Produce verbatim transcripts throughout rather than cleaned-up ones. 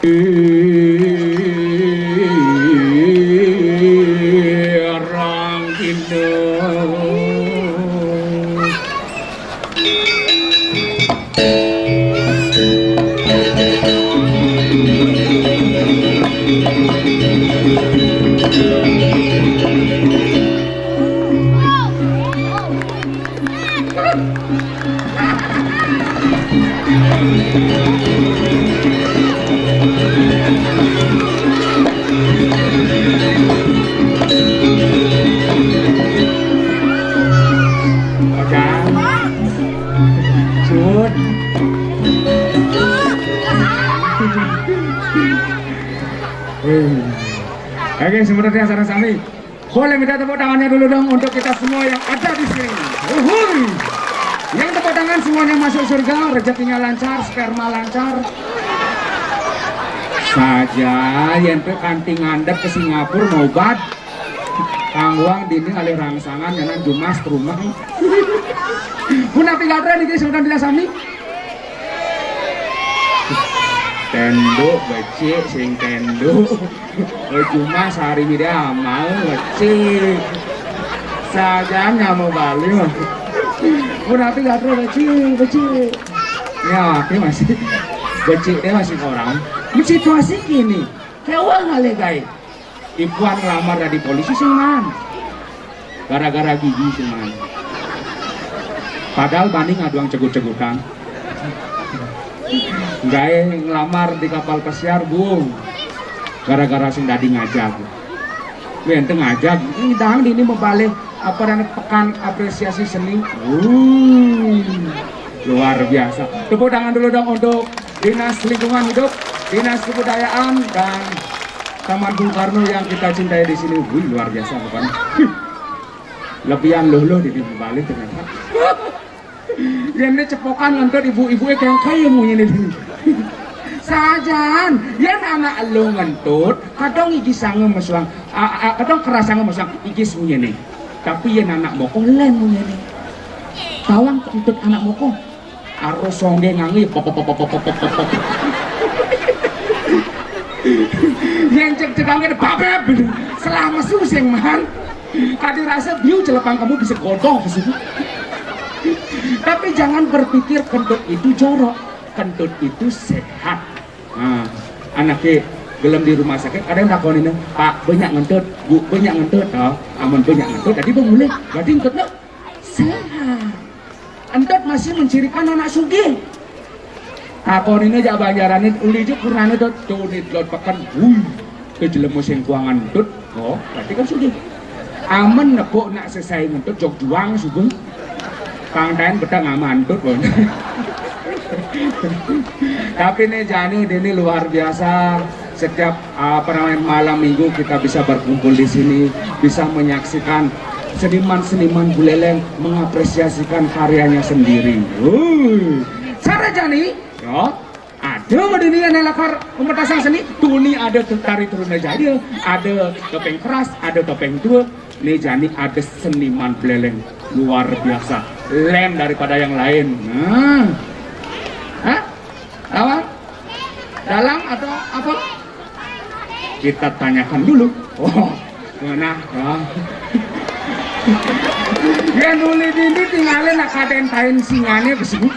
Rang Kidul. Oke, sebenarnya sareng sami. Boleh minta tepuk tangannya dulu dong untuk kita semua yang ada di sini. Uhuy. Yang tepuk tangan semuanya masuk surga, rezekinya lancar, sperma lancar. Saja, yen pe kanti ngandep ke Singapura nobat. Kangguang dini ngalih rangsangan nyanan jumas rumah. Punapi gatra niki semeton titiang sami? Tenduk becik sing tenduk. Cuma sehari ini dia amal becik. Saja nyama Bali mah. Punapi gatra becik, becik. Ya, dia masih becik dia masih kurang. Situasi kini, kewang ale gae. Ipuan nglamar dadi polisi sing maan. Gara-gara gigi sing maan. Padahal bani ngaduang cegut-cegutan. Gae nglamar di kapal pesiar, Bung. Gara-gara sing dadi ngajag. Wih, ente ngajag. Ini dahang di ini mau balik apa dan pekan apresiasi seni. Wuh, luar biasa. Tepuk tangan dulu dong untuk Dinas Lingkungan Hidup, Dinas Kebudayaan, dan Taman Bung Karno yang kita cintai di sini. Wih, luar biasa, bukan? Lebihan loh, loh, di balik ternyata. Yen ne cepokan ngentut ibu-ibu e kengkeng munyi ne. Sajan, yen anak lo ngentut, kadang igis sange mesuang, a, a, kadang keras sange mesuang, igis munyi ne. Tapi yen anak moko len munyi ne. Tawang kentut anak moko. Aro songge ngangi pop pop pop pop pop pop. Yen cek-cekangnya babeb. Selama suseng man. Kadi rasa biu celepang kamu bisa godoh ke situ. Tapi jangan berpikir kentut itu jorok, kentut itu sehat. Nah, anaknya gelem di rumah sakit, ada yang takonin, "Pak, banyak ngentut, Bu, banyak ngentut." Oh, amun banyak ngentut, tadi bang mulai, berarti ngentut lo sehat. Entut masih mencirikan anak sugih. Takonine jak banjarane uli juk purnane dot tuni dot peken. Wuih, ke jelema sing kuangan entut. Oh, berarti kan sugih. Amen nepuk nak sesai ngentut jog juang sugih. Pangdaen betang ama entut, bon. Tapi nih jani ini luar biasa. Setiap apa namanya, malam minggu kita bisa berkumpul di sini, bisa menyaksikan seniman-seniman Buleleng mengapresiasikan karyanya sendiri. Wuh. Sarajani, yo, ada dini yang lakar pementasan seni, tuni ada tari turun aja, ada topeng keras, ada topeng tua. Nih jani ada seniman Buleleng luar biasa, lain daripada yang lain. Nah, hah? Lawan? Dalang atau apa? Kita tanyakan dulu. Oh, mana? Ya. Ya nuli dini tinggalin nak kaden tain singane besebut.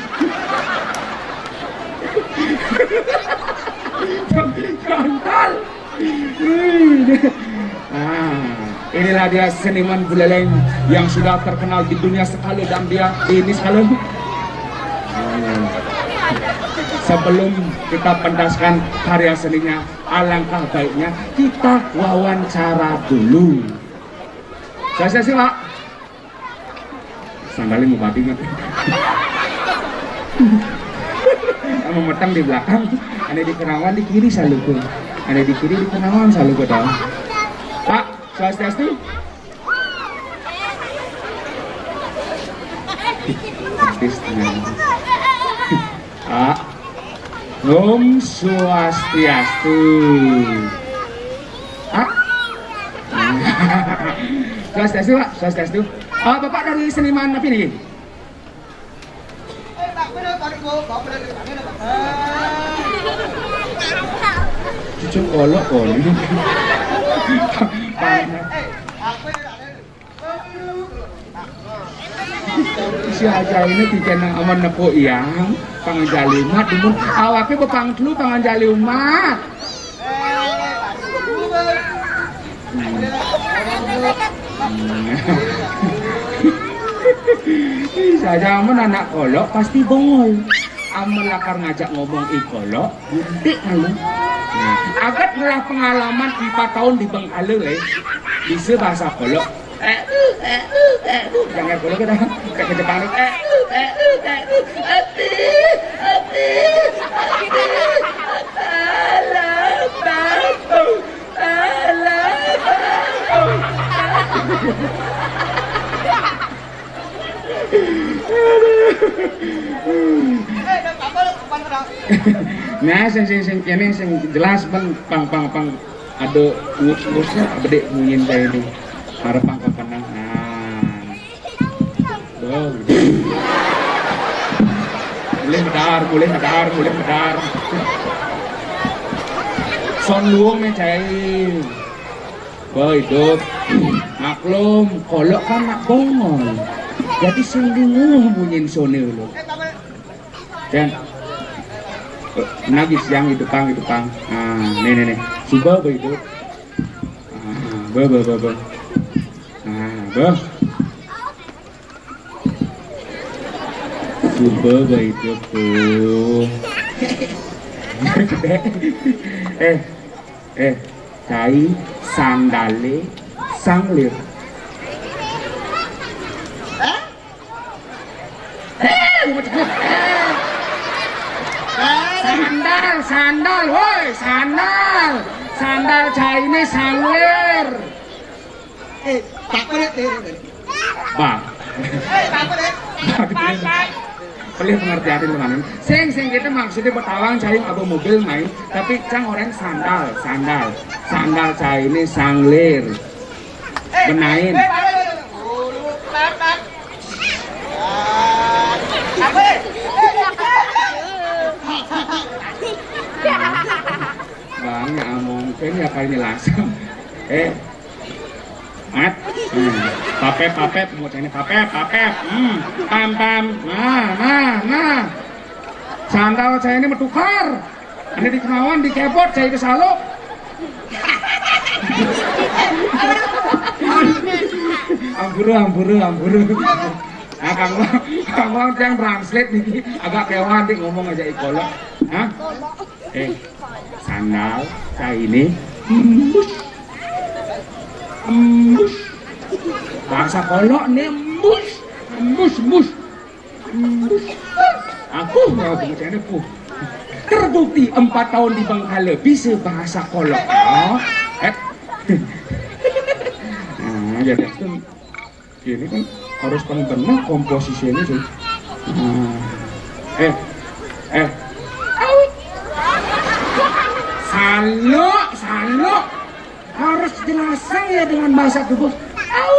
Frontal. Nah, inilah dia seniman Buleleng yang sudah terkenal di dunia sekali dan dia ini sekali. Sebelum kita pentaskan karya seninya, alangkah baiknya kita wawancara dulu. Saya, saya sih, Pak. Sandalnya mau babi nggak? Sama metang di belakang. Ada di Kenawan di kiri saluku. Ada di kiri di Kenawan saluku tahu. Pak, swastiastu. Pedes tenan. Pak. Om Swastiastu. Ah? Swastiastu, Pak. Swastiastu. Ah, Bapak dari seniman apa ini? Eh, tak bener, tarik, Bu. Bapak dari mana, Pak? Eh. Kolok, kolok. Si Aja ini bikin aman nepuk yang pangan jali umat, dumun awake bepang telu pangan jali umat. Saja amun anak kolok pasti bongol. Amun lakar ngajak ngomong i kolok, buntik malu. Nah, agat ngelah pengalaman empat tahun di Bengkale, le. Bisa bahasa kolok. Eh, eh, eh, eh, jangan kolok kita. Kayak ke Jepang. Eh, eh, eh, eh, ati, ati, ati, alah, batu. Nah, sing sing sing kene sing jelas ben pang pang pang ada us-usnya bedik bunyin kayak ini. Harap pang kekenang. Nah. Bang. Mulih medar, mulih medar, mulih medar. Son luwung nih, Cai. Bah, hidup. Maklum, kolok kan nak bongol. Jadi sing bingung bunyin sone lho. Jan. Nagih siang itu pang, itu pang. Nah, nih, nih, nih. Suba, bah, hidup. Ah, bah, bah, bah, bah. Ah, bah. Suba, bah, hidup tuh. Eh, eh, Cai sandale sanglir. Sandal, sandal, woi, sandal. Sandal Cai ini sanglir. Eh, tak pelit, eh, eh. Bah. Eh, tak pelit. Pelih pengertian teman. Sing, sing kita maksudnya Betawi Cai aba mobil main, tapi cang orang sandal, sandal. Sandal Cai ini sanglir. Benain. Bang, ya mungkin ya kali ini langsung. Eh, Mat. Hmm. Papep, papep, mau cari papep, papep. Hmm. Pam, pam. Nah, nah, nah. Sandal saya ini metukar. Ini di kemauan, di kepot, saya ke salok. Ampura, ampura, ampura. Nah, Kang Wang, Kang Wang yang translate nih, agak kewan nih ngomong aja ikolok. Hah? Eh, sandal, saya ini. Embus. Embus. Bahasa kolok nih, embus. Embus, embus. Aku mau pembicaraan aku. Terbukti empat tahun di Bengkale bisa bahasa kolok. Oh, eh. Nah, jadi aku ini kan harus paling benar komposisi ini tuh. Nah. Eh, eh. Salo, salo. Harus jelaskan ya dengan bahasa tubuh. Au.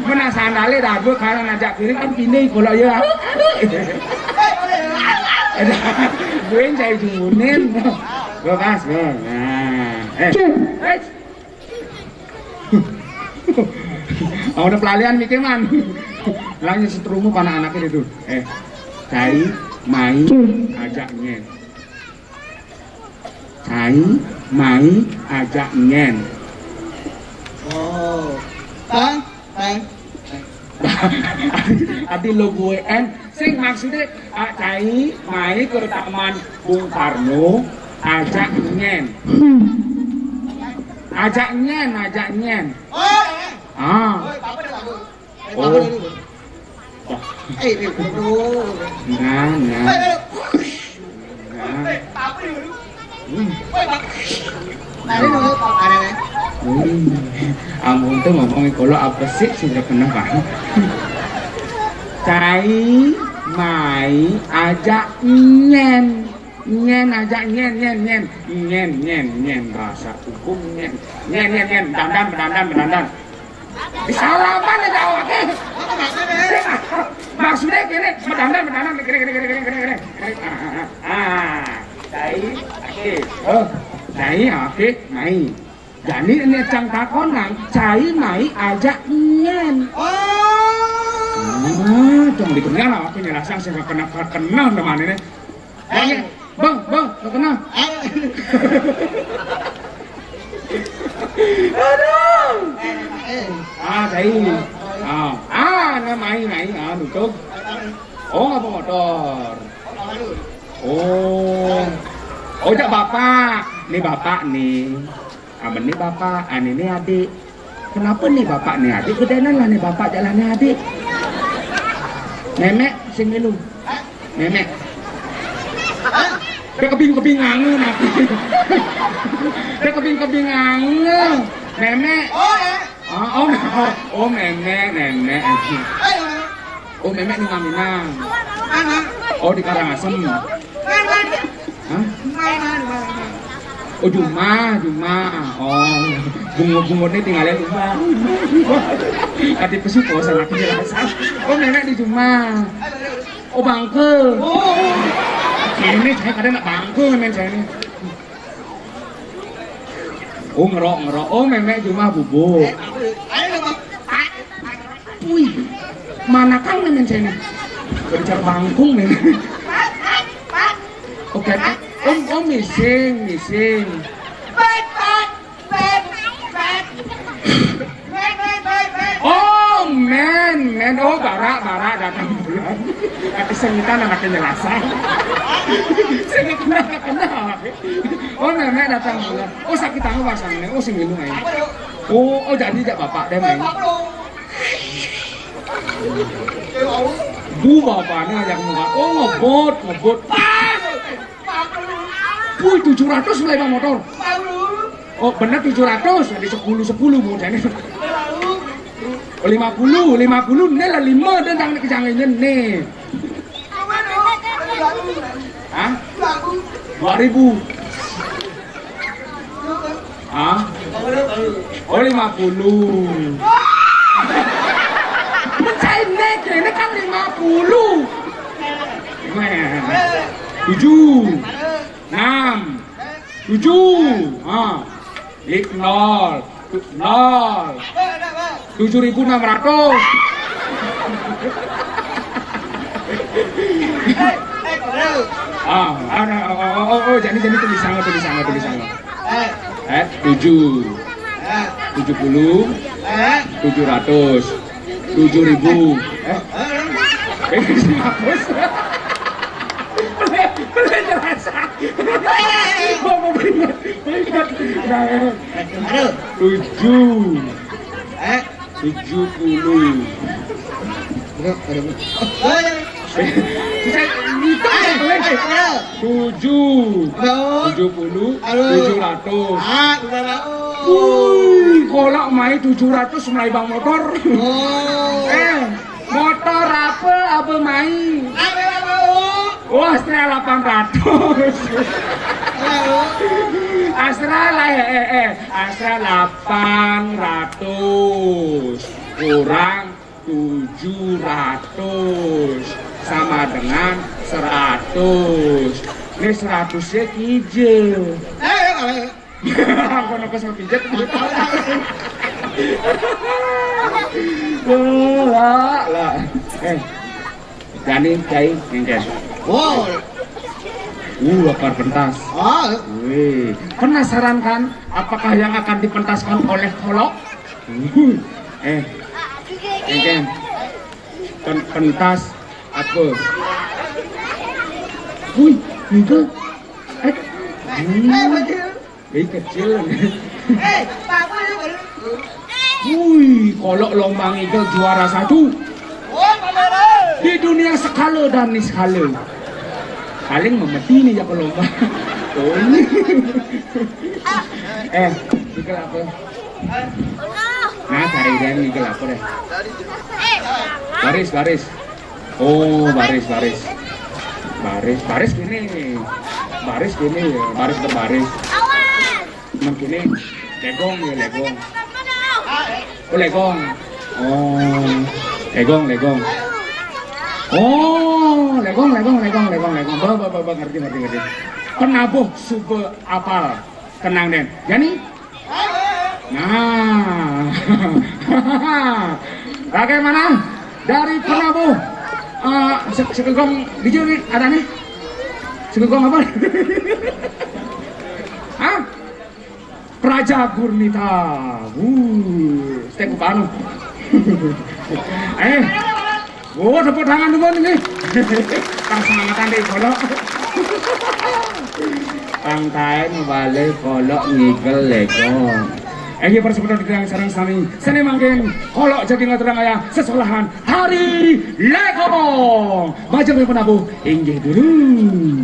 Mana sandale dah gue kalau ngajak kiri kan pindah kalau ya. Gue yang saya jumunin. Gue pas gue. Nah, eh. Eh. Mau udah pelalian mikir man. Langsung seterumu anak-anaknya itu. Eh, Cai, Mai, ajak nyen. Cai, Mai, ajak nyen. Oh, Bang, Bang. Ati lo gue en, sing maksudnya, ah, Cai, Mai ke taman Bung Karno, ajak nyen. Ajak nyen, ajak nyen. Oh, eh. Ah. Oh, apa dia lagu? Eh, oh. Apa dia lagu? Oh. Eh, ini, aduh. Nah, nah. Eh, eh. Nah. Eh, apa dia lagu? Hmm. Eh, apa? Nah, ini dulu, Pak, ada, ya. Hmm. Ampun tuh ngomongin kalau apa sih sudah pernah banget. Cai, Mai, ajak nyen. Nyen aja, nyen, nyen, nyen. Nyen, nyen, nyen. Bahasa hukum, nyen. Nyen, nyen, nyen. Dandan, berdandan, berdandan. Di salaman aja awake. Maksudnya gini, berdandan, berdandan, gini, gini, gini, gini, gini. Iya, oke, mai. Jani né cang takonang, cai mai ajak nyén. Oh. Ah, cong dikenal apa penjelasan sing kenal kenal teman ini. Bang, bang, kenal. Aduh. Ah, cai. Ah, ah, nah, mai, mai, ah, nutup. Oh, apa motor? Oh. Oh, jak bapak. Nih bapak nih. Amen nih bapak, ane nih adik. Kenapa nih bapak nih adik? Gedénan lah nih bapak, jalan nih adik. Mémék, sing milu. Mémék. Dia kebing-kebing angin aku. Dia kebing-kebing angin. Mémék. Oh, ya. Ah, oh, oh, mémék, mémék. Ayo. Oh, mémék nih Minang. Mana? Oh, di Karangasem. Mana? Hah? Mana? Mana? Oh, jumah, jumah. Oh, bungut-bungutnya tinggalin jumah. Kati pesu kok sama penjelasan. Oh, mémék di jumah. Oh, bangke. Oh. Ini saya kadang nak bangke, men saya ini. Oh, ngerok, ngerok. Oh, mémék jumah bubuk. Ayo, Bang. Wih, mana kang nih, men, saya nih? Berbicara bangkung nih. Oke, om, om, mising, mising. Oh, men, men. Oh, bara, bara datang bulan. Tapi sengitan anaknya nyelasa. Sengitan anaknya. Oh, mémék datang bulan. Oh, sakit tangan pasangnya. Oh, sing minum aja. Oh, oh, jadi jak bapak deh, men. Bu, bapaknya ajak muka. Oh, ngebut, ngebut. Wih, tujuh ratus mulai bang motor. Oh, bener tujuh ratus, ada sepuluh, sepuluh mau jadi. Oh, lima puluh, lima puluh, ini lah lima dan jangan kejangan ini. Hah? Dua ribu. Hah? Oh, lima puluh. Pecahin nih, ini kan lima puluh. Tujuh, enam, tujuh. Ah, klik nol, nol. Tujuh ribu enam ratus. Ah, ada, oh, oh, oh, oh, jadi, jadi tulisan, tulisan, tulisan. Eh, tujuh. Tujuh puluh. Tujuh ratus. Tujuh ribu. Eh? Eh, seratus. Boleh, boleh terasa. Mau, mau beringat, beringat. Nah, eh. Tujuh. Tujuh puluh. Enggak, ada. Oh, ya. Tujuh. Tujuh puluh, tujuh ratus. Ah, dua ratus. Wih, kolak mai tujuh ratus mulai bang motor. Oh. Eh, motor apa, apa mai? Apa, apa, oh? Wah, Astra delapan ratus. Apa, oh? Astra lah, eh, eh, eh. Astra delapan ratus kurang tujuh ratus sama dengan seratus. Ini seratusnya kijel. Eh, eh, eh. Kono kos ngepijet. Lah, lah. Eh, Dani, Cai, ngengkén. Wow. Uh, lapar pentas. Ah. Wih, penasaran kan? Apakah yang akan dipentaskan oleh Kolok? Uh, eh, ngengkén. Pen-, pentas apa? Wih, Minggu. Eh, hmm. Wih, kecil. Wih, kalau lomba ngiga juara satu di dunia sekala dan niskala. Paling memeti nih ya kalau lomba. Oh, ini. Eh, ngiga apa? Nah, cari dan ngiga apa deh? Baris, baris. Oh, baris, baris. Baris, baris gini. Baris gini, baris berbaris. Awas. Cuman gini, legong ya, legong. Oh, legong. Oh, legong, legong. Oh, legong, legong, legong, legong, legong. Ba, ba, ba, ba, ngerti, ngerti, ngerti. Penabuh suba apal. Tenang, Den. Yani? Nah. Bagaimana? Dari penabuh. Eh, se-, sekegong di sini ada nih. Sekegong apa? Hah? Praja Gurnita. Wuh, stek kupano. Eh, oh, tepuk tangan dulu nih. Pas semangat nih, Kolok. Pang taen balik Kolok ngigel lego. Inggih para semeton, titiang sareng sami. Sane mangkin Kolok jadi ngaturang ayah sesolahan hari lego. Majeng ring penabuh inggih dulu.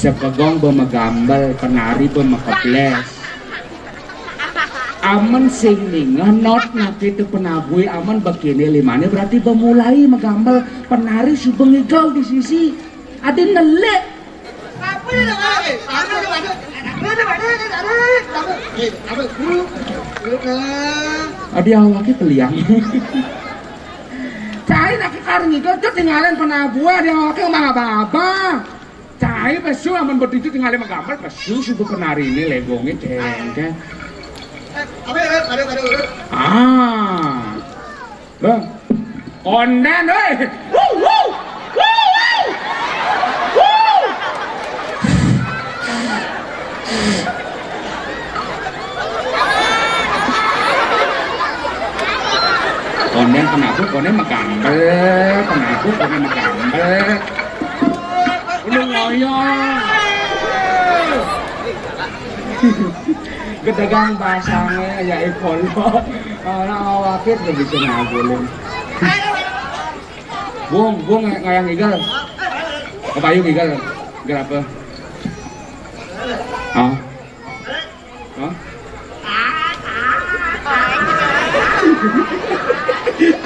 Sekegong be magambel, penari be makebles. Amen sing ningeh not nake te penabuhe, amen be kene limane berarti be mulai magambel, penari suba ngigel di sisi. Ade nelik. Ade awake peliang. Cai nake kar ngigel, jut tinggalin penabuhe, ade awake ngomong apa-apa. Cai pesu amen begitu tinggalin magambel, pesu suba penarine legonge cengkeh. Ah. Bang. Onden, oi. Wuh, wuh. Wuh, wuh. Wuh. Onden penabuh, onden magambel, penabuh, onden magambel. Lu ngoyo. Gedegang basange ya Kolok. Ora awake gak bisa ngagulin. Bung, Bung, ngayang ngigel. Kepayu ngigel. Ngigel apa? Oh. Hah?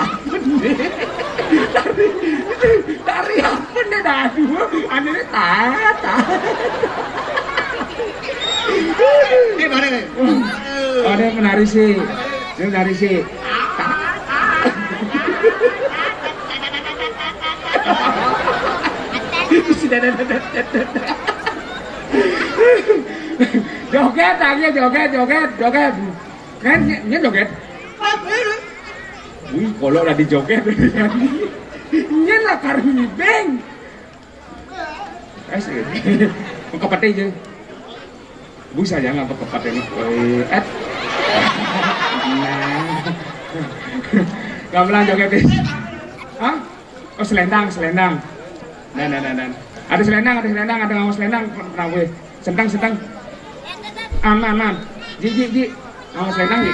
Apa nih? Tari, tari apa nih? Aduh, anehnya tata. Ini mana nih? Ada yang menari sih. Ini menari sih. Sudah, dah, dah, dah, dah, dah. Joget, akhirnya joget, joget, joget. Kan, ini joget. Wih, kalau udah dijoget, ini lah karung beng. Eh, sih. Mau ke peti aja. Busa ya, nggak kepepat ini. Woi, et. Nah. Gamelan joget, Tis. Hah? Oh, selendang, selendang. Dan, dan, dan, dan. Ada selendang, ada selendang, ada ngawas selendang, pernah gue. Sentang, sentang. Aman, aman. Ji, ji, ji. Ngawas selendang, ji.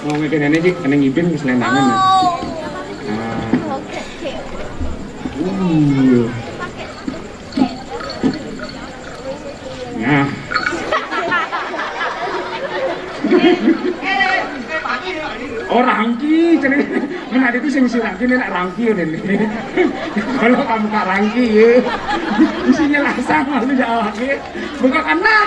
Mau ngibin ini, ji. Kena ngibin ke selendangan, ya. Nah. Oke, oke. Uh. Nah. Oh, rangki, jadi mana itu sing si rangki ini nak rangki udah nih. Kalau kamu kak rangki ya, isinya lasang lalu jawabnya buka kena.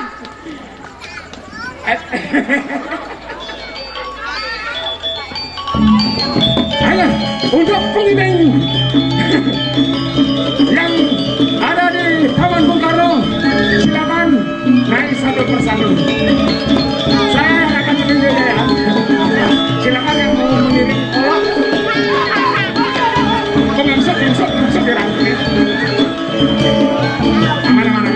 Ayo, untuk pengiring yang ada di Taman Bung Karno, silakan naik satu persatu. Saya akan mengiring ya. Silakan yang mau mengiring kolak. Pemengsut, pemengsut, pemengsut di rangkaian. Aman, aman, aman.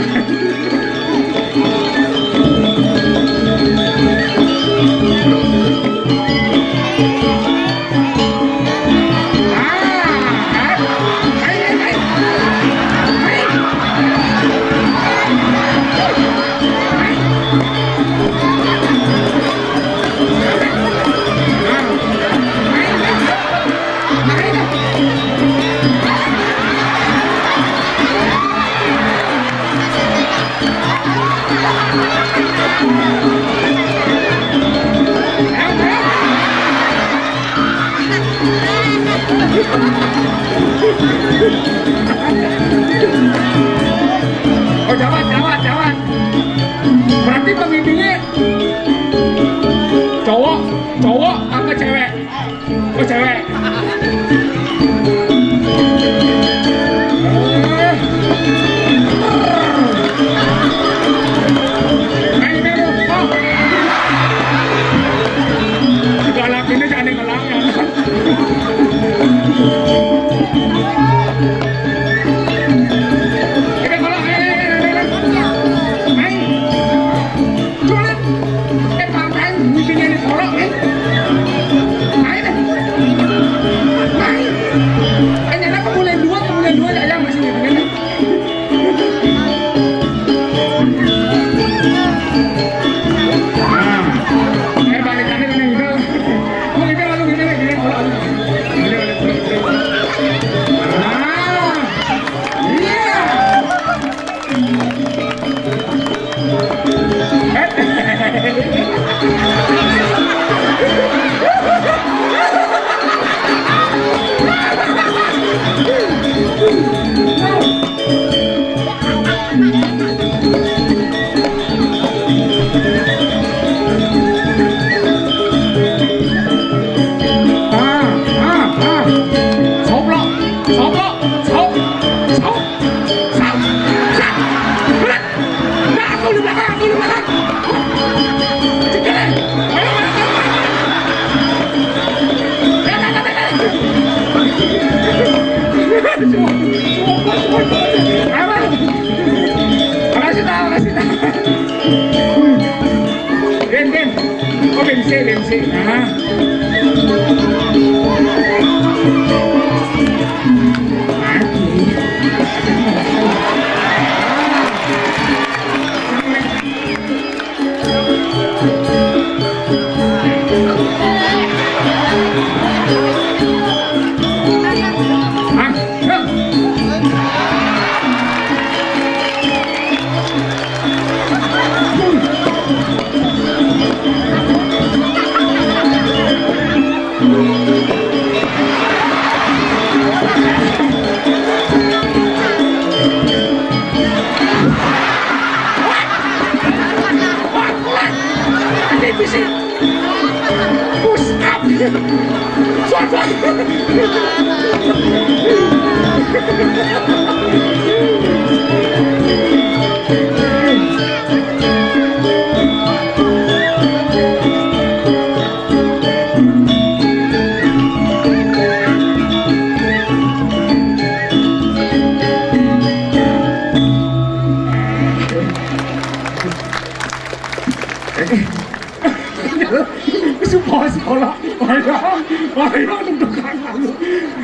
Oh, jawab, jawab, jawab. Berarti pemimpinnya cowok, cowok apa cewek? Oh, cewek. Main, main, oh. Galak ini jadi ngelang ya. Ini kalau, eh, eh, eh, eh, eh. Main. Cuman, eh, pantai, bikinnya di kolok, eh. Main, eh. Main. Eh, nyala pemula dua, pemula dua, ya, ya, masih bikinnya. Nah, eh, balikannya, ini, ini. Mau ini, lalu ini, ini, ini, kolok, ini. Ini, ini, ini, ini. Ah, iya. Ah, ah, ah. Soplok, soplok, sop, sop, sop, sop. Berat. Nah, aku di belakang, aku di belakang. Cekerin. Ayo, ayo, ayo, ayo. Ayo, ayo, ayo, ayo. Ayo, ayo. Makasih, Tal, makasih, Tal. Rin, Rin. Oh, Rin C, Rin C. Nah. Mati. Hah? Hah? Push up. Sumpah sekolah. Ayo, ayo, deg-degan aku.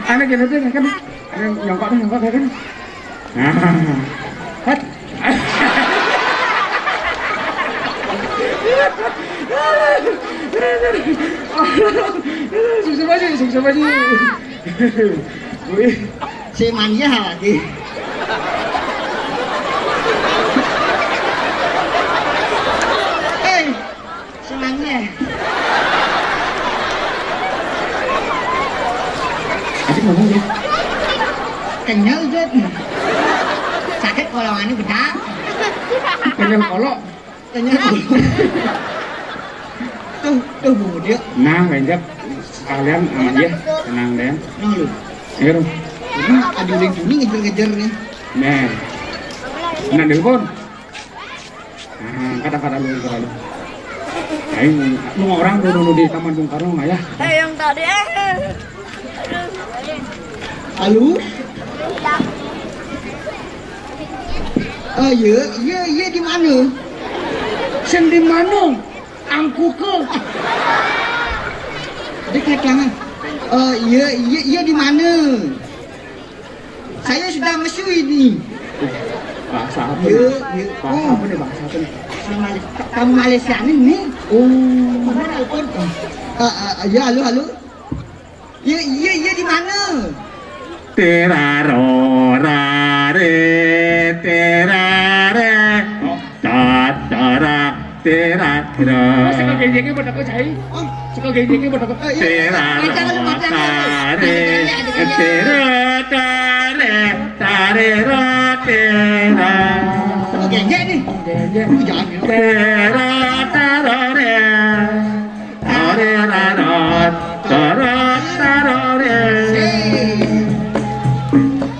Anak ini tuh kan, anak nyongkok tuh, nyongkok kan. Nah. Hah? Sukses aja, sukses aja. Wih. Si manja lagi. Eh, senangnya. Asik ngomong ya. Kenyal, Jod. Sakit kolongannya gedang. Kenyal kolok. Kenyal kolok. Tuh, tuh, Bu, dia. Nah, lanjut. Sekalian sama dia. Tenang deh. Nah, lu. Ayo, Rum. Ini ada uling tuni ngejar-ngejar nih. Nah. Nah, telepon. Nah, kata-kata lu, kata lu. Ayo, lu orang tuh dulu di Taman Bung Karno, ya. Eh, yang tadi, eh. Halo? Oh, iya, iya, iya, di mana? Sing di mana? Angkuke. Dekat jangan. Oh, iya, iya, iya, di mana? Saya sudah mesu ini. Bahasa apa nih? Iya, iya. Bahasa apa nih? Bahasa apa nih? Orang Malaysia. Kamu Malaysia nih, nih. Oh. Mana telepon? Ah, ah, ah, ya, halo, halo. Iya, iya, iya, di mana? Teraro rare, terare, tatara, tera. Terus suka genjengnya buat aku, Cai. Suka genjengnya buat aku. Tera ro tare, tera tare, tare ro tera. Suka genjeng nih. Genjeng. Jangan ya. Tera taro re, tare ra ro, tara taro re.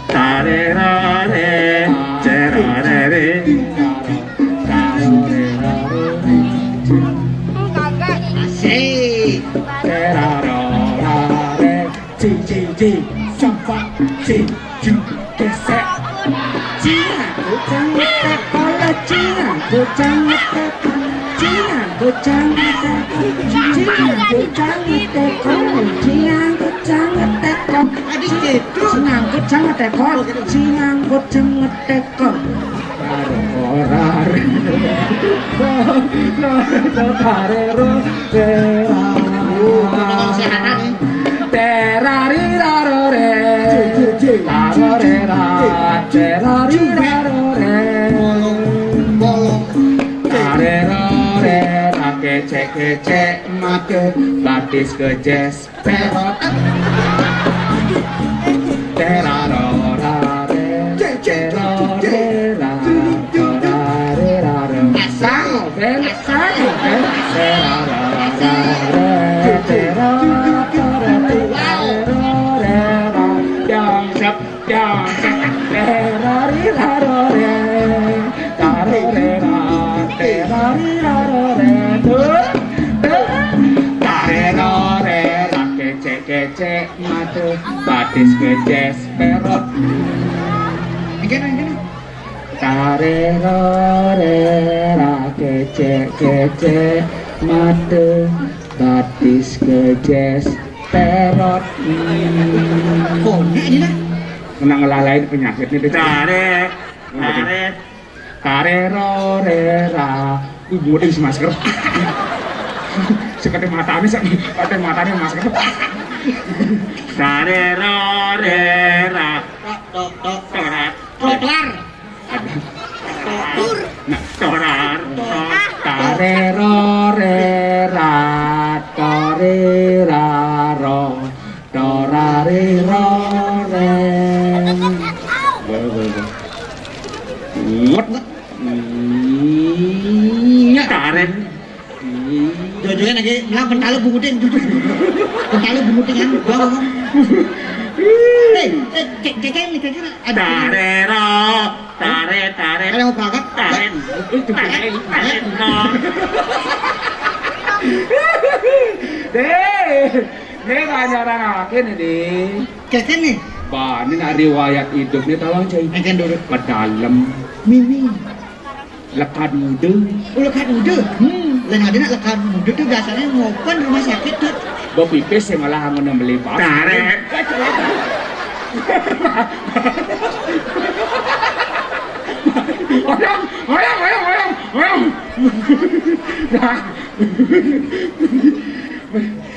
Tare ra re, tera re re. Asik. Tera ra ra re, ci ci ci, sempak ci, ci, gesek. Cingan bujang ngetek kala, cingan bujang ngetek, cingan bujang ngetek, cingan bujang ngetek kala, cingan bujang ngetek kala. Adik itu. Cingan bujang ngetek kala, cingan bujang ngetek kala. Ora, ora. Ora, ora, ora. Terari raro re, taro re ra, terari raro re. Tare ro re ra, kecek kecek mate, batis kejes perot. Teraro ra re, tero re ra, torare ra re. Sang, ben, sang, ben. Teraro ra re, tero, tero, tero, re ra. Dong, sep, dong, sep. Terari raro re, taro re ra, terari raro re. Tuh, tuh. Tare ro re ra, kecek kecek mate, batis kejes perot. Iki nang kene. Tare ro re ra, kecek kecek mate, batis kejes perot. Kok ini lah? Kena ngelalain penyakit nih, Dek. Tare, tare, tare ro re ra. Wih, buat masker. Sekate matane, sekate matane masker. Tare ro re ra. Tok, tok, tok. Torat. Tok, kelar. Tok, tur. Nah, torar, tok, tare ro re ra, tore ra ro, torare ro re. Wah, wah, wah. What? Iya, tare. Jojoan lagi, bilang pentale bungutin, jujur. Pentale bungutin kan, gua ngomong. Eh, eh, ke-, keke nih, keke ada. Tare ro, tare, tare. Ada yang mau berangkat? Tare, tare, tare, no. Deh, dia ngajaran apa nih, Ding? Keke nih. Bah, ini nak riwayat hidup nih, tolong, Cai. Keke dulu. Pedalem. Mimi. Lekad muda. Oh, lekad muda. Hmm. Lain ada nak lekad muda tuh biasanya ngopen rumah sakit tuh. Bo pipis sih malah ngono beli bas. Tarik. Oyong, oyong, oyong, oyong, oyong. Nah.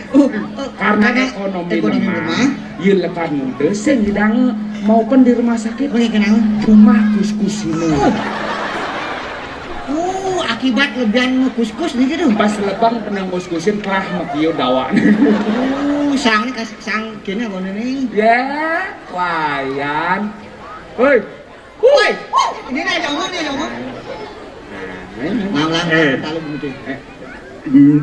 Oh, oh, karena karena ekonomi ekonomi lemah, lemah. Ye lekad muda sing ngidang mau pen di rumah sakit. Oh, ya, kenapa? Cuma kuskus ini. Oh. Oh, akibat lebihan kuskus nih gitu. Pas lebang penang kuskusin telah mekio dawa. Oh, sang ini kas-, sang kene apa nih? Ya, Wayan. Woi. Woi, ini nih, yang mana, yang mana? Nah, ini. Nah, ulang, eh, talu begitu. Eh. Hmm.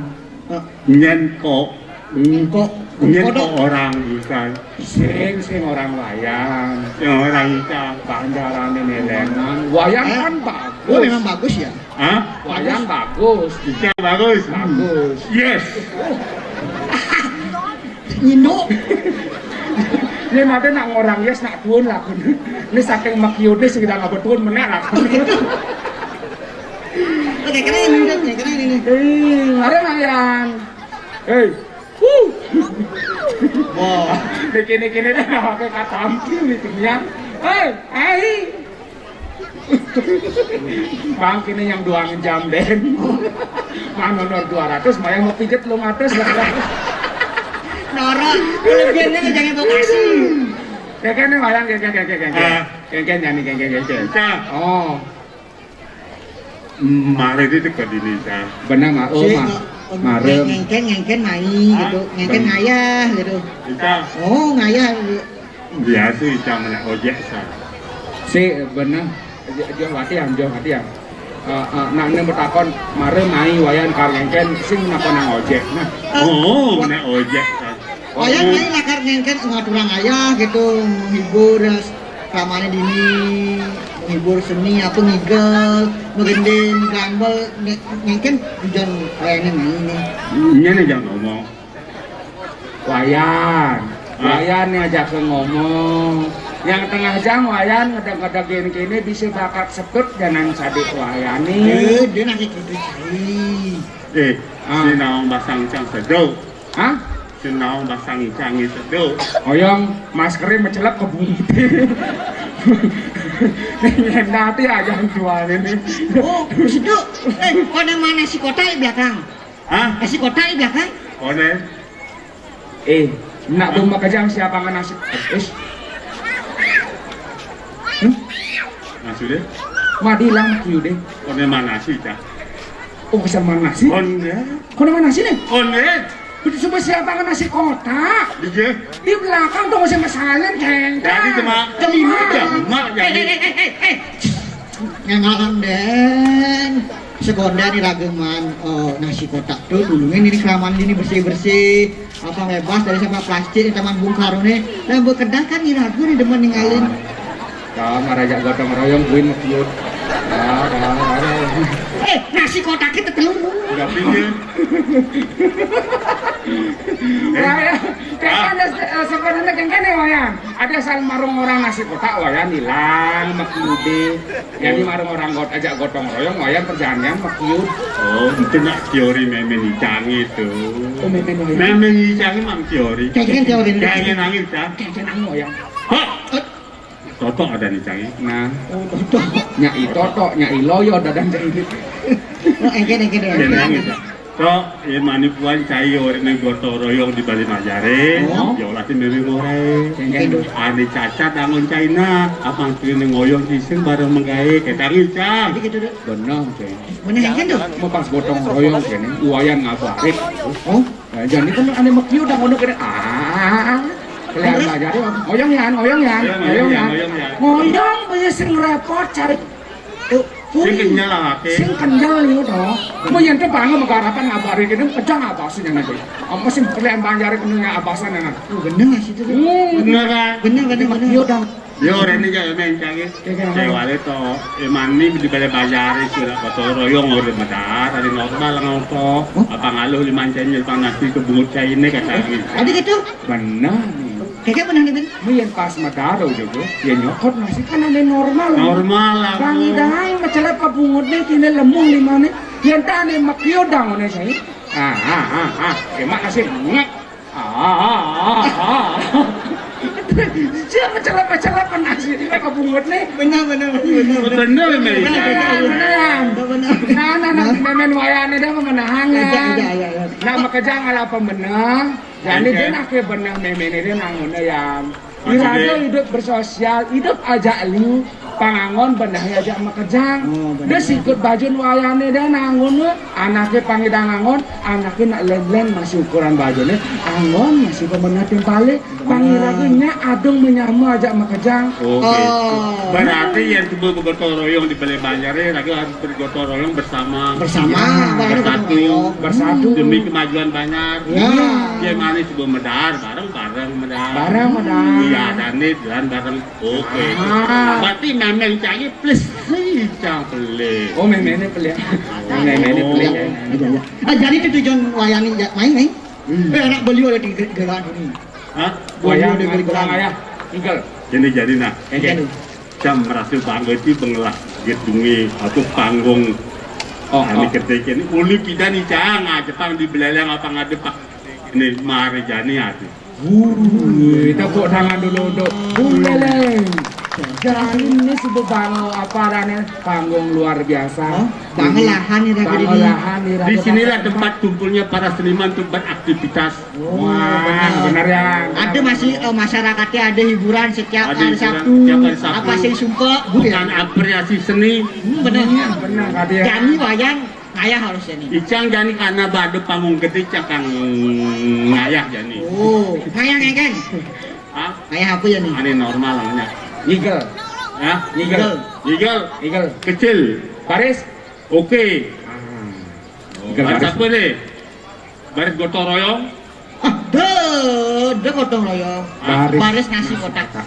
Oh. Nyen kok. Nyen kok. Nyen kok orang bukan. Sing, sing orang Wayan. Yang orang Ika. Bandaran ini lengan. Wayan, eh, kan bagus. Lu memang bagus ya? Hah? Wayan bagus. Ika bagus. Bagus. Yes. Nyindo. Ini nanti nak ngorang yes, nak tuun lah. Ini saking makiude sing ngapa tuun menek lah. Oke, keren ini, Dok. Ya, keren ini. Eh, ada nang yang. Hei. Wuh. Wah. Kene-kene dah pakai kata ampun itu ya. Hei, ai. Bang, kene yang dua jam, Den. Mang honor dua ratus, mayang mau pijet lu ngatus lah. Nora, lebihannya jangan bawa kasih. Keke nih, mayang, keke, keke, keke. Ah. Keke nyanyi, keke, keke. Nah. Oh. Mari di dekat ini, Cang. Beneh, Mak. Oh, Sik, Mak. Kok, kok, Marem. Ngengken, ngengken mai, ah, gitu. Ngengken ben- ngayah, gitu. Icang. Oh, ngayah. Biasa Icang menek ojek, Cang. Sik, beneh. Jo, jo, hati yang, jo, hati yang. Eh, eh, nak ne betakon, marem mai Wayan kar ngengken, sing nakonang ojek. Nah. Oh, menek ojek, Cang. Wayan mai lakar ngengken ngaturang ayah gitu, menghibur, eh, ramane dini, menghibur seni, apa, ngigel, megende, megambel, nge-, ngengken tujuan wayane mai ne. Nyene jang ngomong. Wayan. Hah? Wayan ne ajak ngomong. Yang tengah jang Wayan ngedeg-ngedegin kene bisa bakat sepet janang sadik wayane. Eh, dia nangke gitu, Cai. Eh, ah. Si naong basang cang sedo. Hah? Sinaong basang cang sedo. Oyong, maskere mecelep ke bumi. Nanti aja jual ini. Oh, sedo. Eh, kau yang mana si kota di belakang? Hah? Eh, si kota di belakang? Kau deh. Eh, nak belum makejang siapa ngan nasi? Eh. Hmm? Nasi deh? Madi lang kiu deh. Kau yang mana sih, Cak? Oh, kesan mana sih? Kau deh. Kau yang mana sih nih? Kau deh. Itu semua siapa ngan nasi kota? Di je? Di belakang tuh masih masalin, Ceng. Jadi cuma, cuma, cuma, jadi. Eh, eh, eh, eh, eh. Ngengalan den. Sekonda nih rageman, eh, nasi kotak tuh dulu nih, ini kelamaan ini bersih-bersih. Apa bebas dari sampah plastik di Taman Bung Karno nih. Lah, bekedah kan nih ragu nih demen ninggalin. Dah, marajak gotong royong, buin mekiut. Dah, dah, dah, dah. Eh, nasi kotak kita telur. Udah pinggir. Wayang, kan ada se-, eh, sebenarnya kan kene, Wayan. Ada sal marung orang nasi kotak, Wayan ilang, mekiut deh. Jadi marung orang got-, ajak gotong royong, Wayan perjalanan mekiut. Oh, itu nak teori memen Icang itu. Oh, memen Wayan. Memen Icang emang teori. Kayak gini teori. Kayak gini nangis, Cang. Kayak gini nangis, Wayan. Hah? Eh. Toto ada nih, Cang. Nah. Oh, toto. Nyai Toto, Nyai Loyo, ada dan Nyai. Oh, engke, engke deh. Kayak nangis, Cang. Cok, ya mani puan cai orene gotong royong di Bali Majare. Oh. Ya olah ti meme ngore. Engke. Ane cacat dangun caina, apang trine ngoyong cising bareng menggae, ketang Icang. Jadi gitu deh. Bener, Ceng. Bener kan tuh? Mau pas gotong royong kene, Wayan ngabarik. Oh, nah, jadi kan ane mekiu udah ngono kene. Ah. Kelihatan aja deh. Ngoyong yan, ngoyong yan, ngoyong yan. Ngoyong, ngoyong yan. Ngoyong, banyak sing repot cari. Tuh, sing kenyal lah, Kak. Sing kenyal itu toh. Mau yang tuh bangun megarapan ngabarik ini, pecah apa sih yang nanti? Apa sih kelihatan banjari penuhnya abasan yang nanti? Oh, bener sih itu. Hmm. Bener kan? Bener, bener, bener. Iya, dong. Yo, rene jek men cang iki. Iya, iya. Cewale to, emane di Bale Banjare sudah gotong royong ora medar, ari normal ngopo. Hah? Apa ngaluh liman cen nyel panas di kebungut caine kata iki. Adi gitu? Bener nih. Kagak bener nih, Ben. Mu yen pas medar juga, ya nyokot masih kan ane normal. Normal lah. Bang Idang mecelep kebungutne kine lemung limane. Yen tane mekio dang ngene sae. Ah, ah, ah, ah. Emak masih ngek. Ah, ah, ah, ah. Dia mecelep-mecelep nasi di kebungut nih. Bener, bener, bener, bener. Bener, bener, bener. Bener, bener. Nah, nah, nah, memen wayane dah memenahangan. Iya, iya, iya, iya. Nah, makejang ala pemenang. Jadi, oke, dia nak ke benah memen ini nang ngono ya. Maksudnya? Iraga hidup bersosial, hidup aja liu. Pangangon benahe ajak makejang. Oh, bener. Dia sikut bajun wayane dia nangun, anake pang idang ngangon, anake nak len-len masih ukuran bajune, anggon masih pemenah timpale. Bener. Pang iraga nya adung menyama ajak makejang. Oh, gitu. Oh. Berarti yang coba bergotong royong di Bale Banjare, raga harus bergotong royong bersama. Bersama, ya, bareng bersatu. Gotong royong. Bersatu. Demi kemajuan Banjar. Ya. Dia manis coba medar, bareng-bareng medar. Bareng medar. Iya, dan ini jalan bareng. Oke. Ah. Berarti memeng cai plus si cang pelik. Oh, memengnya pelik. Oh. Memengnya pelik ya. Iya, iya. Ah, jadi itu tujuan wayang ini, ya, main, main. Hmm. Eh, anak beliau ada di ger-, geran ini. Hah? Beliau wayang ada di geran. Ayah. Tinggal. Jadi, jadi, nah. Oke. Jadi. Cang merasa bangga sih bengelah gedunge atau panggung. Oh, ane, oh. Ketik ini. Ulu kita nih, Cang, ah, Jepang di Beleleng apa ngadep, Pak? Ini mari jani ati. Wuih, tepuk tangan dulu untuk Bung Leleng. Jadi ini sudah bangun apa adanya panggung luar biasa. Oh, bangun lahan nih, Raga, ini. Bangun lahan nih, Raga. Di sinilah tempat kumpulnya para seniman untuk beraktivitas. Oh, wah, benar. Benar ya. Ada masih, eh, masyarakatnya ada hiburan setiap hari Sabtu. Ada hiburan setiap hari Sabtu. Apa sih sumpah? Bukan apresiasi seni. Hmm, benar. Iya, benar, Raga. Jani wayang ngayah harusnya nih. Icang jani karena bade panggung gede, icang kang ngayah jani. Oh, ngayah ngegeng. Hah? Ngayah apa ya nih? Ane normal namanya. Ngigel. Hah? Ngigel. Ngigel. Ngigel. Kecil. Baris. Oke. Ah. Oh, ngigel baris baris. Apa nih? Baris gotong royong. Ah, deh, deh gotong royong. Baris. Baris nasi kotak. Ah.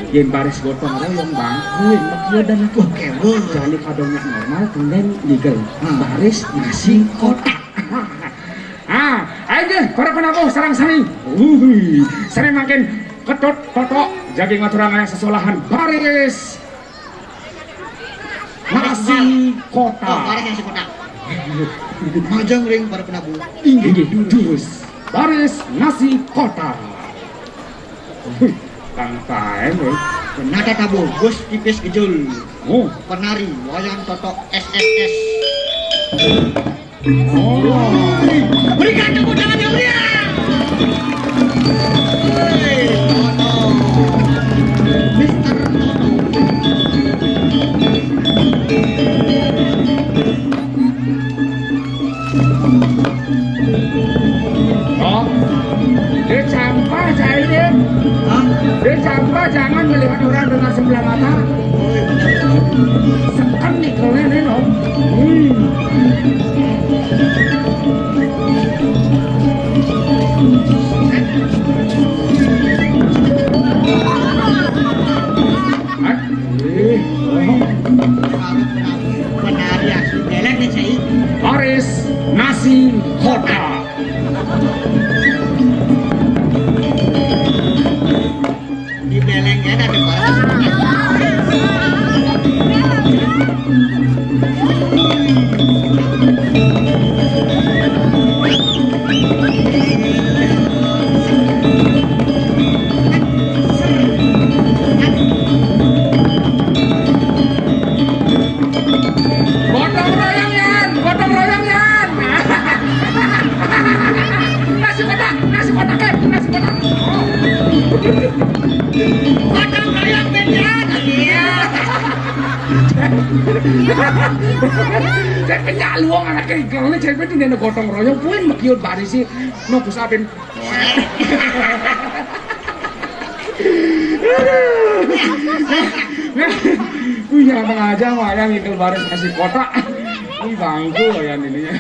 Yen baris gotong royong, Bang. Kuwi mekiyo dan aku. Oke, wah. Jani kadonya normal, kemudian ngigel. Ah. Baris nasi kotak. Ah, ayo nggih, para penabuh sareng sami. Uhuy, sare mangkin Ketut Totok jagi ngaturang ayah sesolahan baris nasi kotak. Oh, baris nasi kotak. Majeng ring para penabuh. Inggih, terus baris nasi kotak. Wih, kang taen, wih. Penata tabuh, Gus Tipis Gejul. Oh. Penari, Wayan Totok S S S. Oh. Berikan tepuk tangan yang meriah. Hei, Toto. Mister Toto. Oh, dia campa saya ini. Hah? Dia campa, jangan melihat orang dengan sebelah mata. Oh, iya, benar. Seken nih kalau ini, no. Hmm. Hah? Eh, oh. Penari asli belek nih, saya. Baris nasi kotak. Di beleng ya, ada. Gotong royong, Yan! Gotong royong, Yan! Nasi kotak, nasi kotak, eh, nasi kotak. Gotong royong, Ben, Yan! Iya. Saya penyaluang anak kegel nih, saya penting dia gotong royong, pun mekiut barisi, no pusapin. Wih, yang tengah aja mah yang ngikel baris nasi kotak. Ini bangku ya ininya.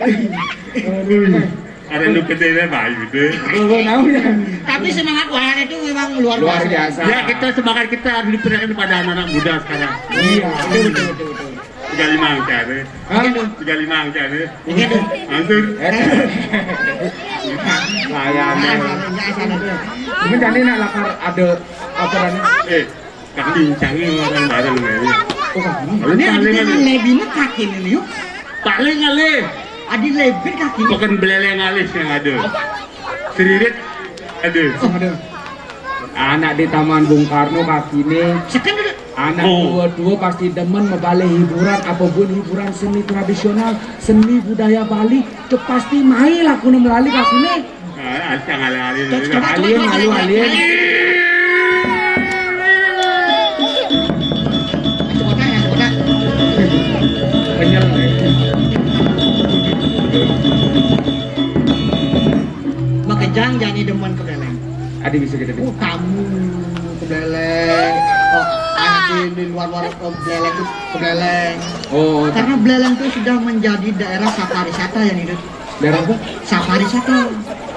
Aduh. Ada lu gedenya bayu deh. Gue tahu ya. Tapi semangat wayang itu memang luar biasa. Luar biasa. Ya, kita semangat kita harus diperlihatkan kepada anak-anak muda sekarang. Iya, betul, betul, betul, betul. Tiga lima angka deh. Hah? Tiga lima angka deh. Iya, tuh. Mansur. Eh. Layani. Ini kan ini lakar ada apa namanya? Eh, kami cari orang bareng ini. Oh, ini paling ada lebihnya kaki ini, yuk. Paling alih. Adi lebih kaki ini. Bukan beleleng alih yang ada. Siririt ada. Oh, ada. Anak di Taman Bung Karno kakine. Seken dulu. Anak tua-tua pasti demen mebale hiburan, apapun hiburan seni tradisional, seni budaya Bali, ke pasti mai lakune melali kakine. Ah, ancang alih-alih. Coba, coba, alien, coba, alien, coba, alien. Coba, coba. Kenyal. Makejang jani demen ke Beleng. Adi bisa kita. Oh, tamu ke Beleng. Oh, anak di, di luar-luar ke Beleng tuh ke Beleng. Oh, karena Beleng tuh sudah menjadi daerah sapariwisata ya nih, Dut. Daerah apa? Sapariwisata.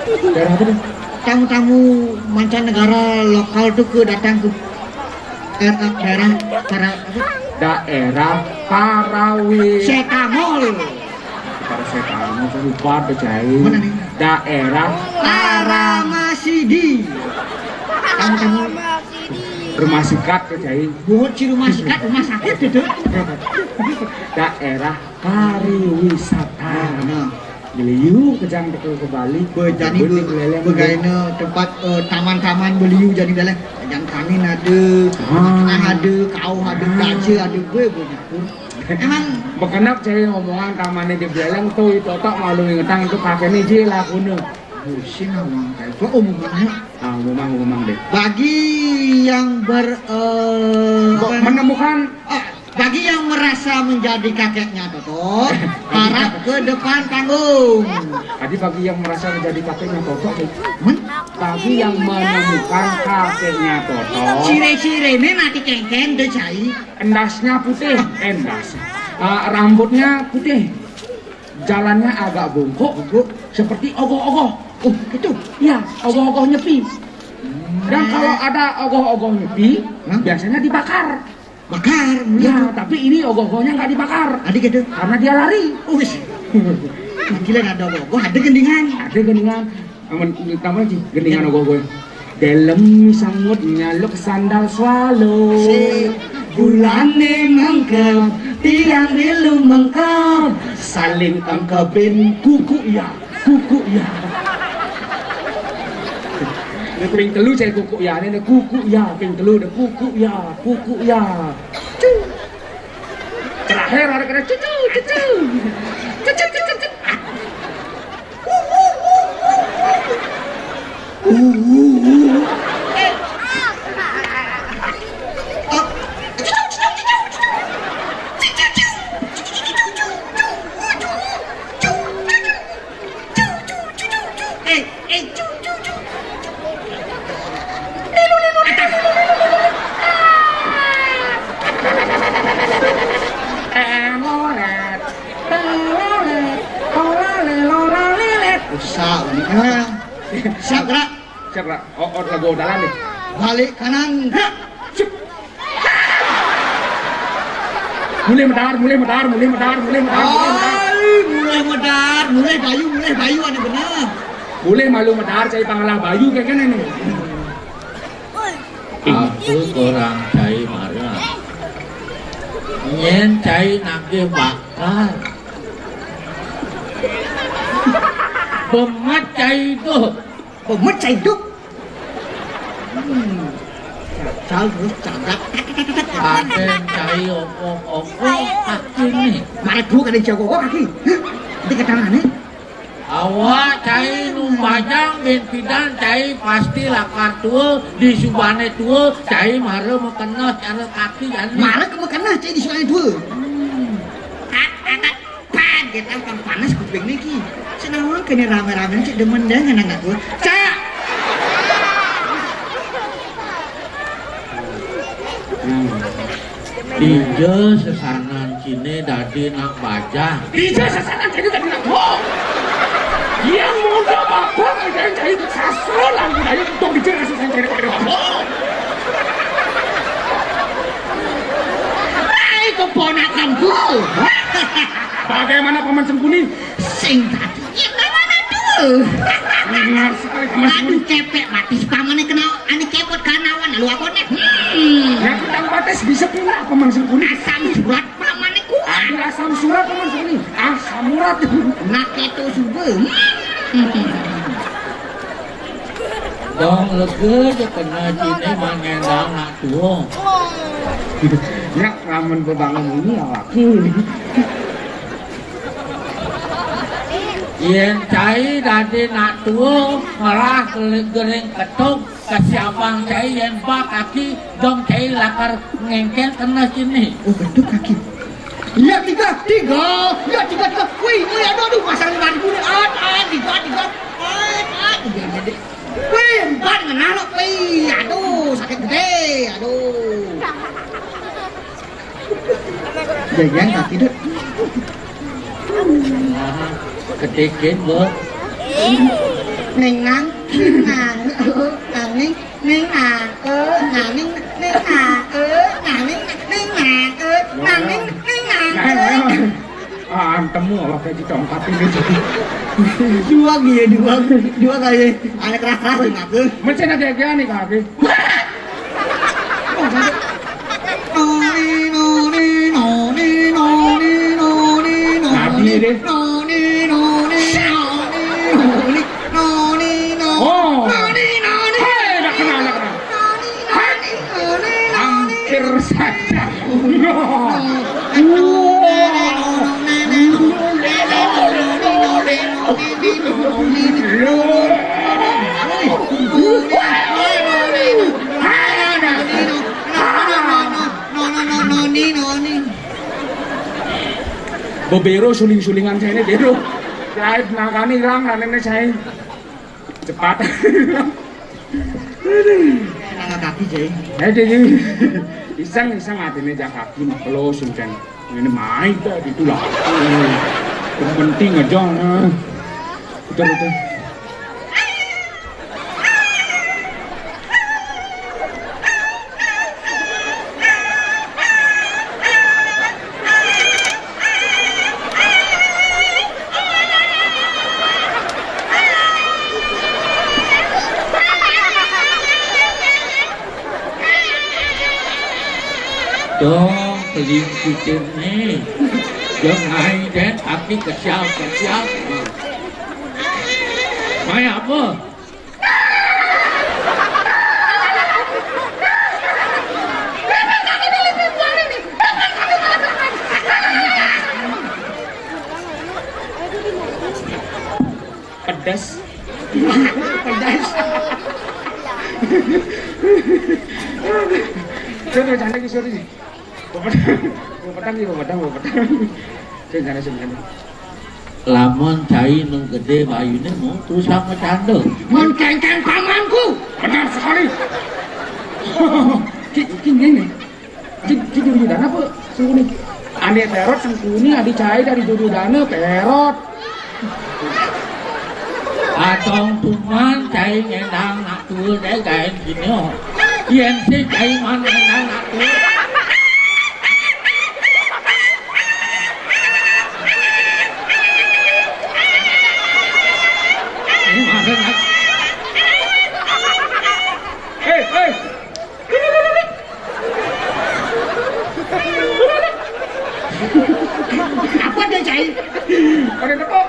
Daerah apa tuh? Tamu-tamu mancanegara lokal tuh ke datang ke daerah, daerah para apa? Daerah Parawi. Setamol. Parasetamol, saya lupa tuh, Cai. Mana nih? Daerah Paramasidi. Tamu-tamu rumah sikat tuh, Cai. Buat si rumah sikat, rumah sakit itu. Daerah pariwisata. Nah, nah. Beliau kejang teka ke Bali. Bejani be-, beleleng begaina tempat, eh, taman-taman beliau jani beleleng. Kejang kanin ada, ah, tengah ada, kau ada, ah, kaca ada, be, be, nyakur. Emang bekenap cari ngomongan tamannya di beleleng tu, itu tak malu ingetang itu pakai ni je lah guna. Musim awang kayu. Oh, umumnya. Ah, umumang, umumang deh. Bagi yang ber-, eh, apa namanya? Menemukan, ah, bagi yang merasa menjadi kakeknya Toto, harap ke depan panggung. Tadi bagi yang merasa menjadi kakeknya Toto, deh. Hmm? Bagi yang menemukan kakeknya Toto. Cire-cire ni nanti kengkeng deh cai. Endasnya putih, endas. Ah, rambutnya putih. Jalannya agak bungkuk, bungkuk seperti ogoh-ogoh. Oh, gitu. Ya, ogoh-ogoh nyepi. Dan kalau ada ogoh-ogoh nyepi, hah? Biasanya dibakar. Bakar, ya, mulai tuh. Tapi ini ogoh-ogohnya nggak dibakar. Tadi gitu. Karena dia lari. Wis. Gila, ada ogoh-ogoh, ada gendingan. Ada gendingan. Amun, tambah lagi gendingan ogoh-ogoh. Delem sangut nyaluk sandal swallow. Si. Bulane mengkep, tiang dilu mengkep. Saling engkebin kuku ya, kuku ya. Ini ping telu cai kuku ya, ini kuku ya, ping telu ada kuku ya, kuku ya. Cu. Terakhir ada kena cucu, cucu. Cucu, cucu, cucu. Usah, ini. Siap, gerak. Siap, gerak. Oh, oh, lagu dalam nih. Balik kanan, gerak. Cep. Mulai medar, mulai medar, mulai medar, mulai medar, mulai medar. Ai, mulai medar, mulai bayu, mulai bayu, ada benar. Mulai malu medar, cari pangalah bayu, kayak gini nih. Aku kurang cai marah. Nyen cai nagih bakar. Bemat cai itu. Pemet cai hidup. Hmm. Cacal terus cagak. Ada yang cai ogoh-ogoh kaki nih. Marah dulu kada cai ogoh kaki. Hah? Nanti ketangan nih. Awak cai numbajang bin pidan cai pasti lakar tua, di subane tua, cai mara makeneh cara kaki jani. Mara ke makeneh cai di subane tua. Hmm. Pan, kita kan panas kuping niki. Senawang kene rame-rame cek demen dengan anak gua. Cak. Hmm. Dija sesanan cine dadi nak bajah. Dija sesanan cine dadi nak gua. Yang muda bapak aja cari sastra lah budaya untuk dija sesanan cine dadi nak gua. Hai keponakanku. Bagaimana Paman Sengkuni? Sing tadi. Ya, mana tuh? Benar sekali, Paman Sengkuni. Aduh, kepek mati si Paman nih kenal. Ane kepot kanawan, lu apa nih? Hmm. Ya, kita batas bisa pindah, Paman Sengkuni. Asam surat Paman nih kuat. Ada asam surat, Paman Sengkuni. Asam urat. Nak itu subuh. Hmm. Dong lega je kena cine mangendang nak tuo. Ya, lamun bebangun ini awaki. Yen cai dadi nak tuo, ngerah gering ketuk, kesiabang cai yen ba kaki, dong cai lakar ngengken kena cine. Oh, bentuk kaki. Iya, tiga, tiga. Iya, tiga, tiga. Wih, wih, aduh, aduh, pasang lima ribu nih. At, at, tiga, tiga. At, at, tiga, tiga. Wih, empat ngenah lo, wih, aduh, sakit gede, aduh. Jajan kaki, Dut. Ketekin, Bu. Neng nang, nang, nang, neng, neng, nang, eh, nang, neng, neng, nang, eh, nang, neng, neng, nang, eh, nang, neng, neng, nang, eh. Ah, temu apa kayak congkat ini. Dua kali ya, dua, dua kali. Anak keras-keras lima ke. Mencen agak-agak nih kaki. Noni, noni, noni, noni, noni, noni, noni, noni, noni, noni. Bebero suling-sulingan saya ini bero. Saya nakani hilang nanene saya. Cepat. Nang kaki, Jai. Aduh, iseng-iseng atine jak kaki mah pelos, Cen. Ini main dah itulah. Yang penting aja, nah. Betul, betul. Dong, keling kucing nih. Jangan aing deh, tapi kesial-kesial. Main apa? Pedas. Pedas. Saya bercanda ke, sorry. Bapak petang, bapak petang, bapak petang. Saya bercanda, saya bercanda. Lamun cai nu gedé bayuné mau terus sama canda. Mun kéngkén pamanku. Benar sekali. Ki, ki ngene. Ki, ki Duryudana apa? Sangkuni. Ane Perot sangkuni, adi cai dari Duryudana, Perot. Atong tuman cai ngendang nak tuul deh gaen gini, oh. Yen si cai man ngendang nak tuul. Ini masa nak. Hei, hei. Apa dia, Cai? Ada tepuk.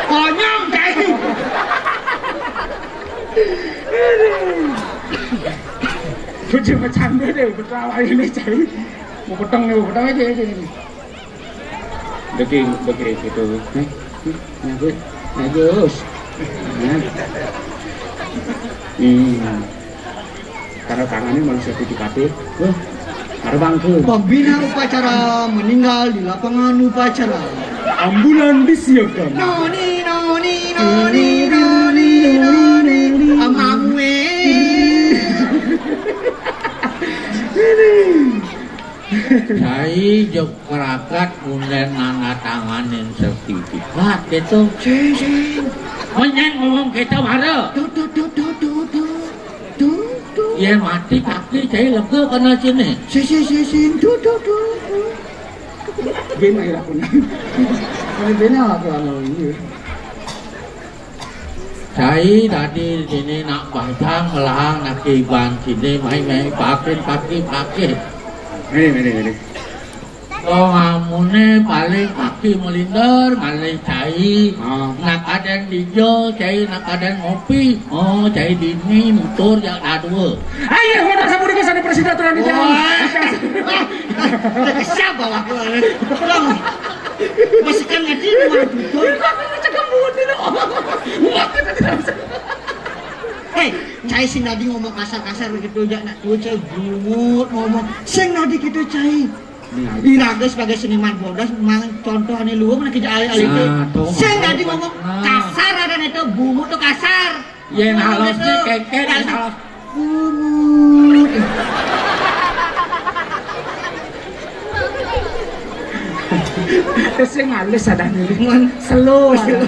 Konyol, Cai. Bocah bercanda deh, betul ini, Cai. Mau peteng nih, mau peteng aja, aja ini. Daging, daging gitu. Nih, nih, nyangkut. Bagus. Nah. Hmm. Tanda tangannya malah sertifikatnya. Wah, ada bangku. Pembina upacara meninggal di lapangan upacara. Ambulan disiapkan. Noni, noni, noni, noni, noni. Amamue. Cai jog keragat ngundén nanda tanganin sertifikat gitu. Sing, sing. Menyang ngomong kita mara. Tuh, tuh, tuh, tuh, tuh, tuh. Tuh, tuh. Yén mati kaki cai lega kana sini. Sing, sing, sing, sing. Tuh, tuh, tuh, tuh. Bén aja lakunya. Ini bén aja lakunya. Cai tadi sini nak bajang melahang nak iban sini main-main pakin kaki pakin. Ini, ini, ini. Dong amune paling kaki melinder, malih cai. Ah. Nak kadén dijo, cai nak kadén ngopi. Oh, cai dini nutur ya dadua. Ayo, hoda sapunika sane prasida turang di jalan. Wah. Siapa lah? Dong. Masukkan ngaji dua tutur. Aku cekam buat dulu. Wah, kita tidak bisa. Hei, cai sing tadi ngomong kasar-kasar gitu, jak nak tua cai bungut ngomong. Sing tadi gitu, cai. Iraga sebagai seniman bodas, mang contoh ane luwung nak kejak alit-alit. Nah, tuh, sing tadi ngomong nah. Kasar ada itu, bungut tuh kasar. Yén halus tuh, kéngkén, yén halus. Bungut. Terus yang halus ada nih. Slow. Slow.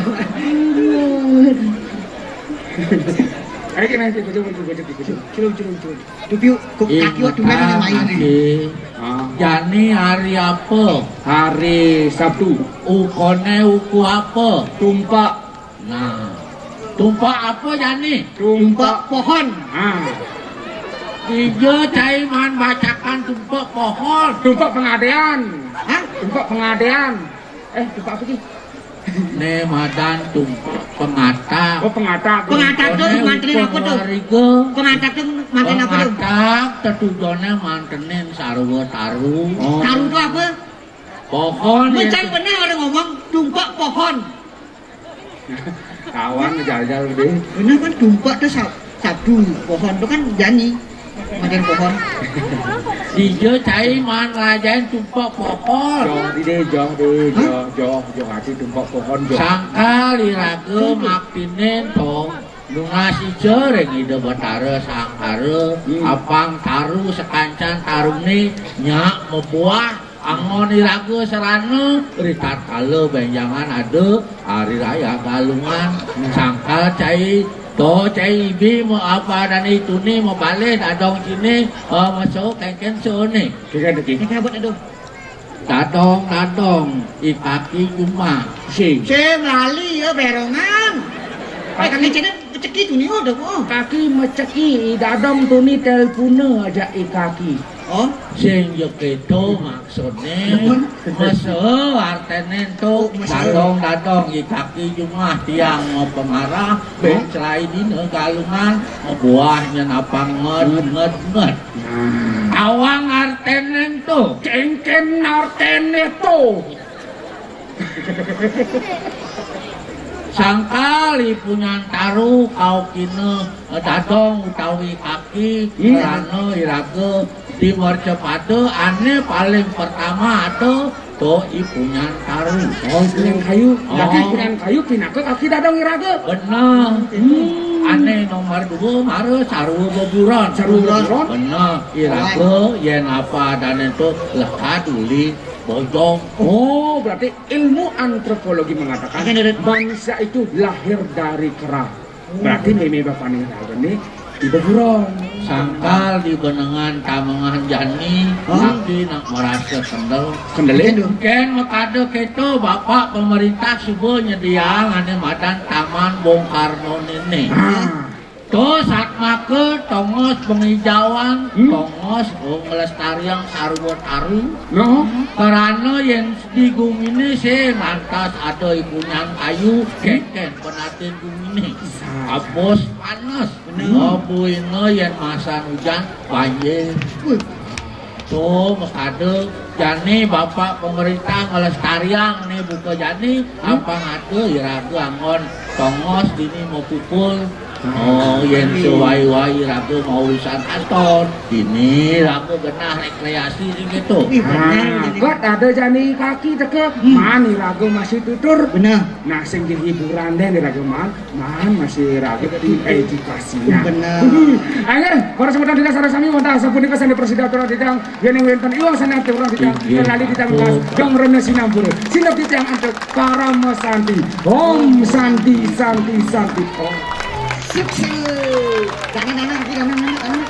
Ayo, kita, kita, kita, kita, kita. Coba, coba, coba. Duh, Piu, kok kaki waktu main main nih. Ah. Jani hari apa? Hari Sabtu. Ukone uku apa? Tumpak. Nah. Tumpak apa jani? Tumpak pohon. Ah. Iya, cai man bacakan tumpak pohon. Tumpak pengadean. Hah? Tumpak pengadean. Eh, tumpak apa sih? Né madan tumpak pengatak. Oh, pengatak. Pengatak tuh mantenin apa tuh? Warga. Pengatak tuh mantenin apa tuh? Pengatak tetujoné mantenin sarwa taru. Oh. Taru tuh apa? Pohon. Mencang ya. Bener orang ngomong tumpak pohon. Kawan jajal deh. Bener kan tumpak tuh sab- sabdu, pohon tuh kan jani. Manten pohon. Dija cai maan ngrajain tumpek pohon. Jong dini, jong di, jong, jong, jong ati tumpek pohon, jong. Sangkal iraga maktinin to nunas ica ring Ida Batara Sangkara, hmm, apang taru sakancan taruné nyak mabuah, anggon iraga sarana, ritatkala bénjangan ada Hari Raya Galungan, sangkal cai, to cai ibi ma-, apa adané ituné mabalih dadong ciné, eh, masa kéngkén sané. Kéngkén dadi. Dadong, dadong, i kaki jumah. Sing. Sing lali ya berongan. Kaki cené, ceki tuni ada kok. Kaki maceki, i dadong tuni telpuna aja i kaki. Oh? Sing ya kéto maksudné. Masa arténé to, oh, masa. Dadong-dadong i kaki jumah tiang mapangarah, bén cai dina Galungan, mabuah nyén apang nged, nged, nged. Nah. Awang arténé to. Kéngkén arténé to. Sangkal i punyan taru kaukina dadong utawi kaki, hmm, krana iraga di mercapada ané paling pertama ada to i punyan taru. Oh, i punyan kayu. Oh. Berarti i punyan kayu pinaka kaki dadong iraga. Bener. Hmm. Ané nomor dua mara sarwa beburon. Sarwa beburon. Bener. Iraga yén apa adané to lekad uli bojong. Oh, berarti ilmu antropologi mengatakan manusia itu lahir dari kera. Berarti mémé bapané iraga né i beburon. Sangkal di benengan tamengan jani, hah? Tapi nak merasa kendel. Kendel itu. Kén makada kéto, Bapak pemerintah suba nyediaang ané madan Taman Bung Karno néné. Ah. To satmaka tongos pengijauan, hmm, tongos, oh, nglestariang sarwa taru. No. Krana yén di guminé sing lantas ada i punyan kayu, kénkén penatin guminé. Sa- Abos panas. Bener. Oh, buina yén masan ujan, banjir. Wih. To, makada jani Bapak pemerintah nglestariang né buka jani, hmm, apang ada iraga anggon tongos dini mapupul. Oh, yén sawai-wai iraga maurusan kantor, dini iraga genah rekreasi sing kéto. Ih, bener, ah, jani. Kot ada jani kaki teka, hmm, maan iraga masih tutur. Bener. Nah, sing hiburan dén iraga maan. Maan masih raga ti edukasiné. Bener. Angger, para semeton titiang sareng sami wantah sapunika sané prasida aturang titiang, yén wénten iwang sané aturang titiang, inggih, lali titiang atur. Dong rena sinampura. Sineb titiang antuk Parama Santi. Om Santi, Santi, Santi, Om. Sip, sip. Jangan, jangan, jangan, jangan, jangan.